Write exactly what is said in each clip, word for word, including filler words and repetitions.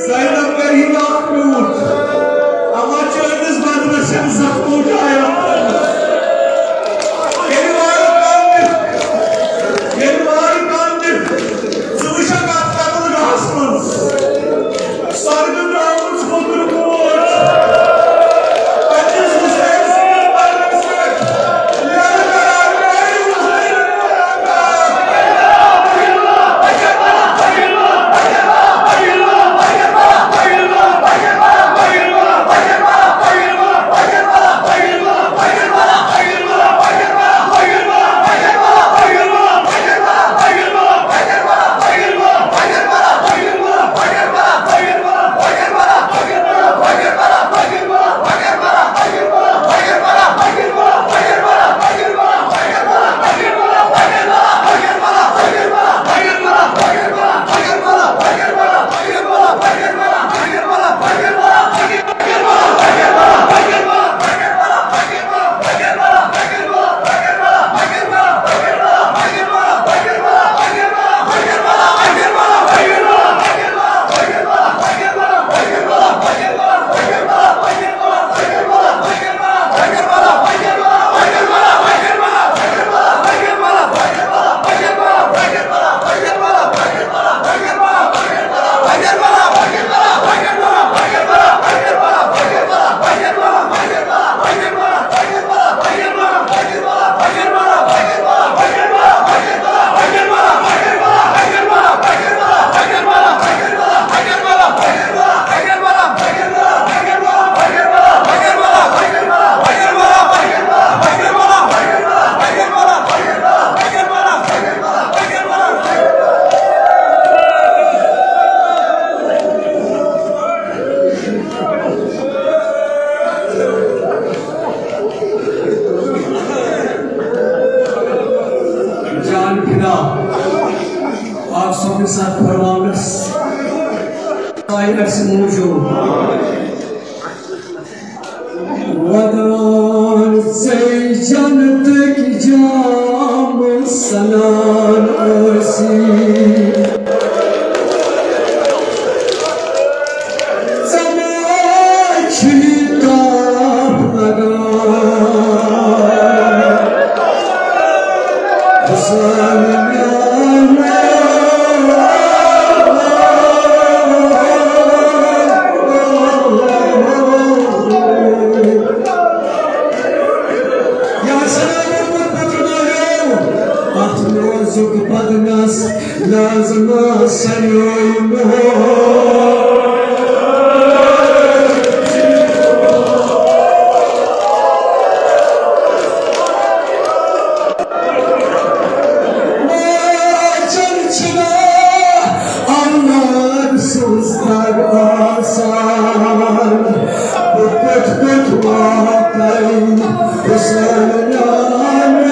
زینب کرِ یہِ اکھ میوٗٹھ، اما چٲنِس بدنس چھَنہٕ زخمو جاے آسان۔ ییٚلہِ وارٕ کم دِکھ، ییٚلہِ وارٕ کم دِکھ، ژٕ وٕچھکھ اتھ قتل گاہس منٛز سۄرگہٕ درٛامٕژ مٔدٕر موج، پننِس حسین سٕنٛدِس بدنس پٮ۪ٹھ۔ جان فدا، آپ صٲبنہِ ساتھ فرماونس آیہِ اَسہِ موٗجوٗب۔ ودان ژے جنتٕکۍ جام سنان ٲسی۔ ژےٚ ما چھی تاپھ لگان؟ حسین میانہِ۔ یا سلام پتر مالیو، اتھ نوزُک بدنس لازمہ سنیوی مو۔ موجن چھنا اولاد سٕنٛز دگ آسان۔ بہٕ کوٚت کوٚت واتَے حسین میانہِ۔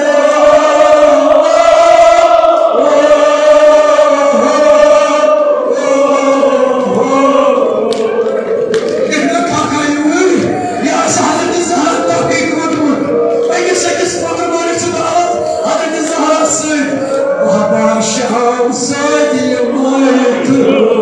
ییٚلہِ مےٚ کاکا یوٗرۍ، یہِ آسہِ حضرت زہرا تحقیق ووٚنمُت۔ أکِس أکِس پتہٕ مٲلِس چھِ دعوت حضرت زہرا سۭتۍ۔ بابا شام سۭتۍ یہِ مٲلۍ تہٕ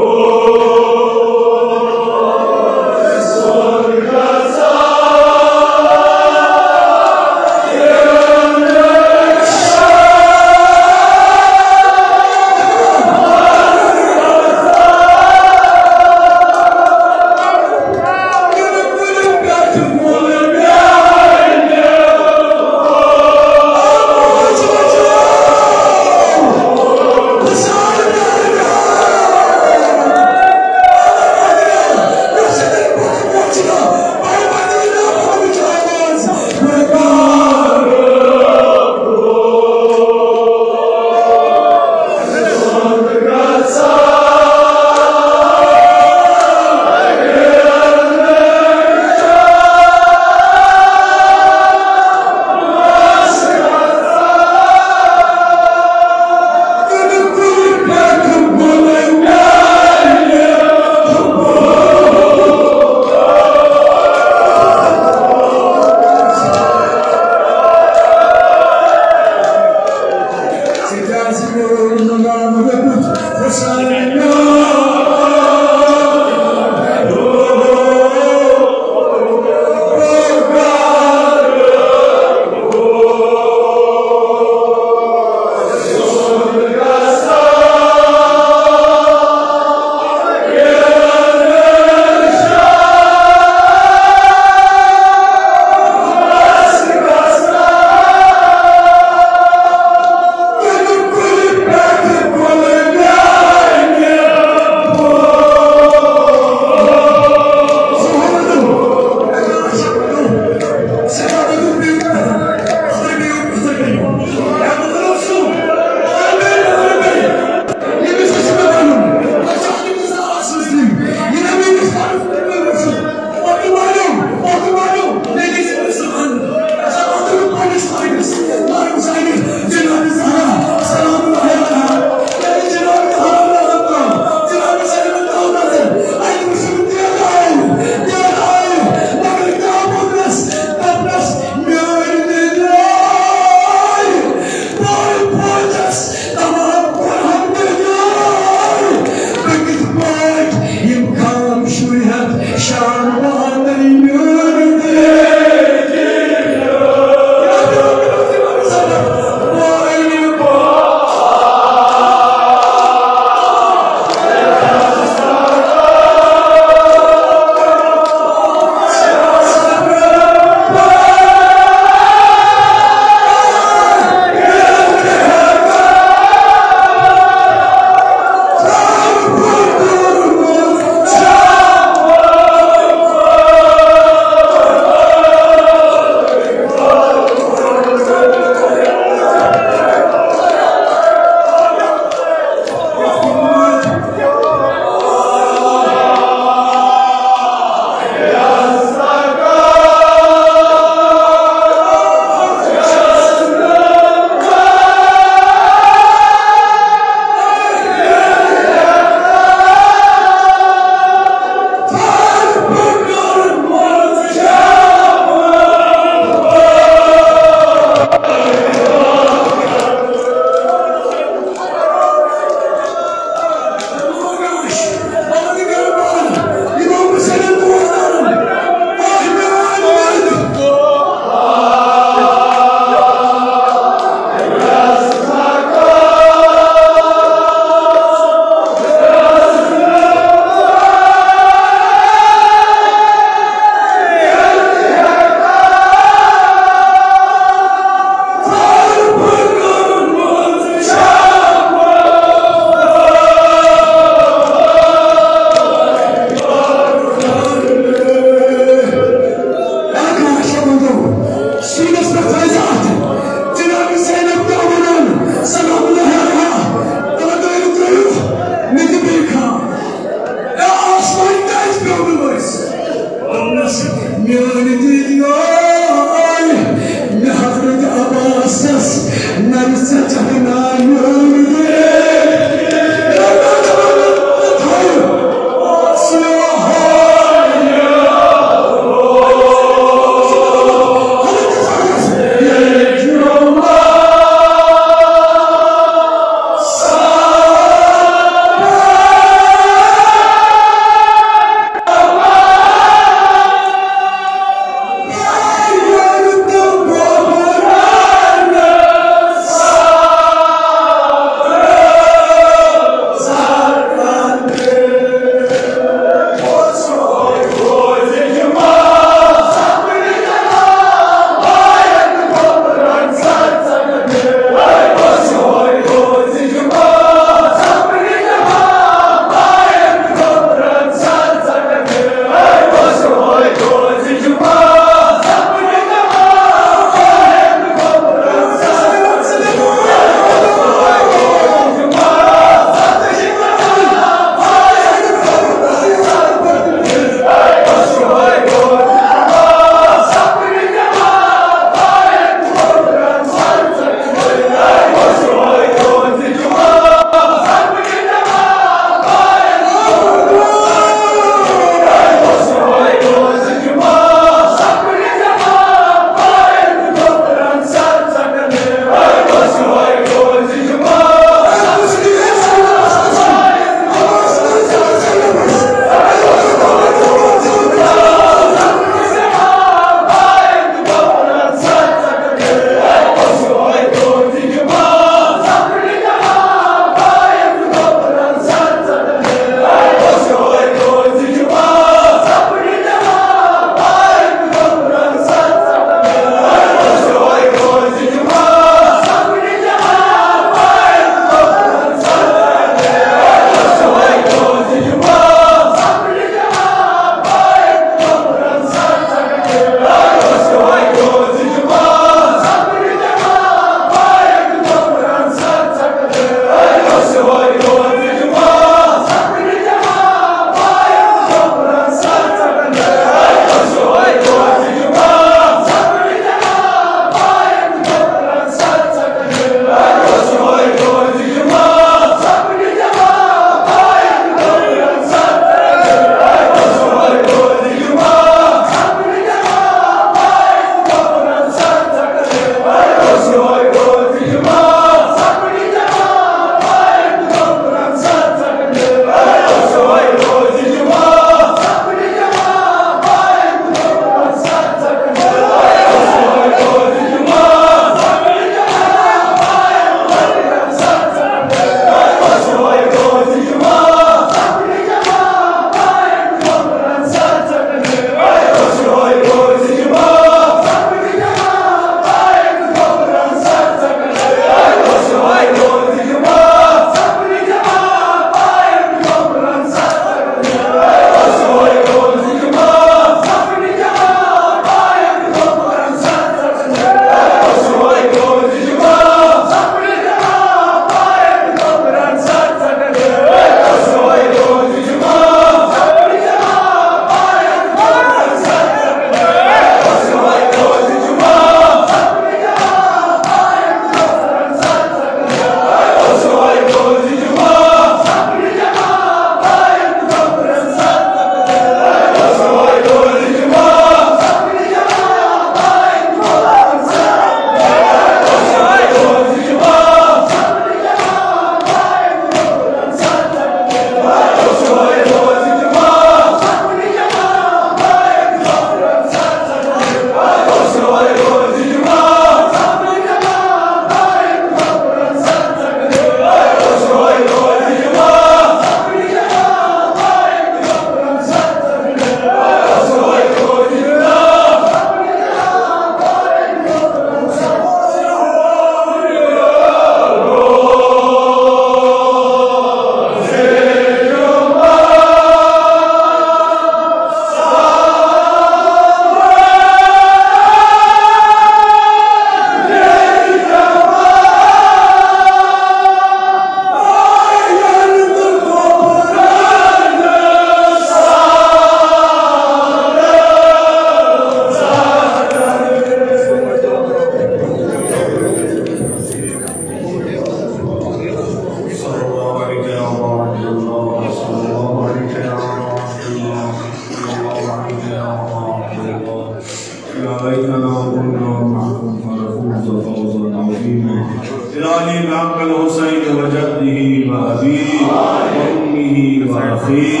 وأمه وأخيه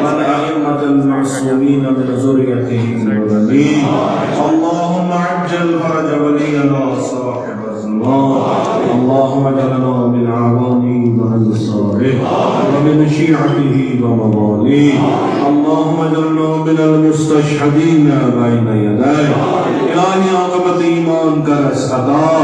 والأئمة المعصومين من ذريته وبنيه. اللهم عجل فرج ولينا صاحب الزمان. اللهم اجعلنا من أعوانه وأنصاره ومن شيعته ومواليه. اللهم اجعلنا من المستشهدين بين يديه. الہی عاقبت ایمان کر اسہِ عطا،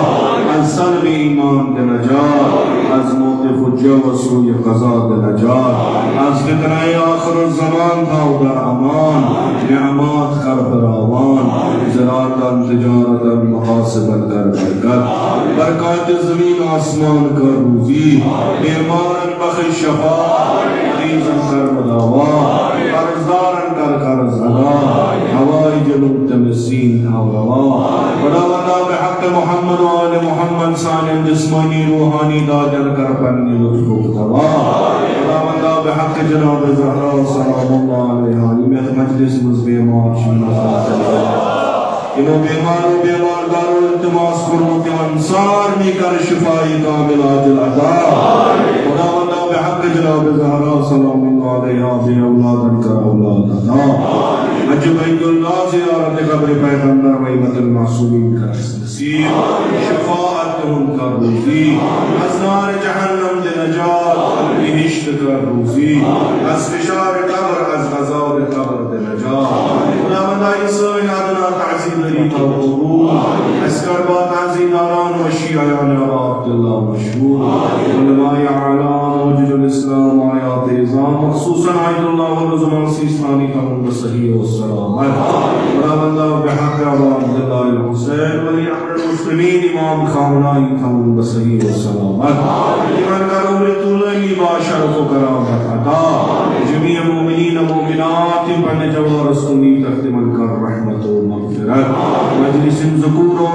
از سلب ایمان دِ نجات، از موت فجیہ و سوء قضا دِ نجات، از فتنہ آخر الزمان تھاو در امان، نعمات کر فراوان، زراعتاً تجارتاً مقاصداً کر برکت، برکات زمین آسمان کر روزی، بیمارن بخش شفا، مریضن کر مداوا، قرضدارن کر قرض ادا، ہوائج لوٹ تمسین تھاو روا۔ خداوندا، بحق محمد و آل محمد سانین جسمانی روحانی دادن کر پننی لطف و دوا۔ خداوندا، بحق جناب زہرا سلام اللہ علیہا، یم یتھ مجلس منز بیمار چھ، یمو بیمارو بیمار دارو التماس کوٚرمُت، تِمن سارنٕے کر شفای کامل عاجل عطا۔ خداوندا، بحق جناب زہرا سلام اللہ علیہا، بے اولادن کر اولاد عطا۔ حج بیت اللہ، زیارت قبر پیغمبر و ائمة المعصومین کر نصیب، شفاعت تہند کر روزی، از نار جہنم دِ نجات، بہشت کر روزی، از فشار قبر، از عذاب قبر دِ نجات۔ خداوندا، یہ سٲنۍ ادنا تعزیت دٲری تھاو قبول۔ اسہِ کر با تعزیت داران و شیعیان ابا عبداللہ مشہور، علماء اعلام، معجز الاسلام، آیات عظام، مخصوصاً آیت اللہ والعظماء سیستانی تھاوُن بصحیح و سلامت۔ خداوندا، بحق ابا عبداللہ الحسین ولی امر المسلمین امام خامنائی تھاوُن بصحیح و سلامت۔ یمن کر عمر طولانی با شرف و کرامت عطا۔ جمیع مومنین و مومنات، یم پننہِ جوارس کُن نیتکھ، تمن کر رحمت و مغفرت۔ مجلس ذکور و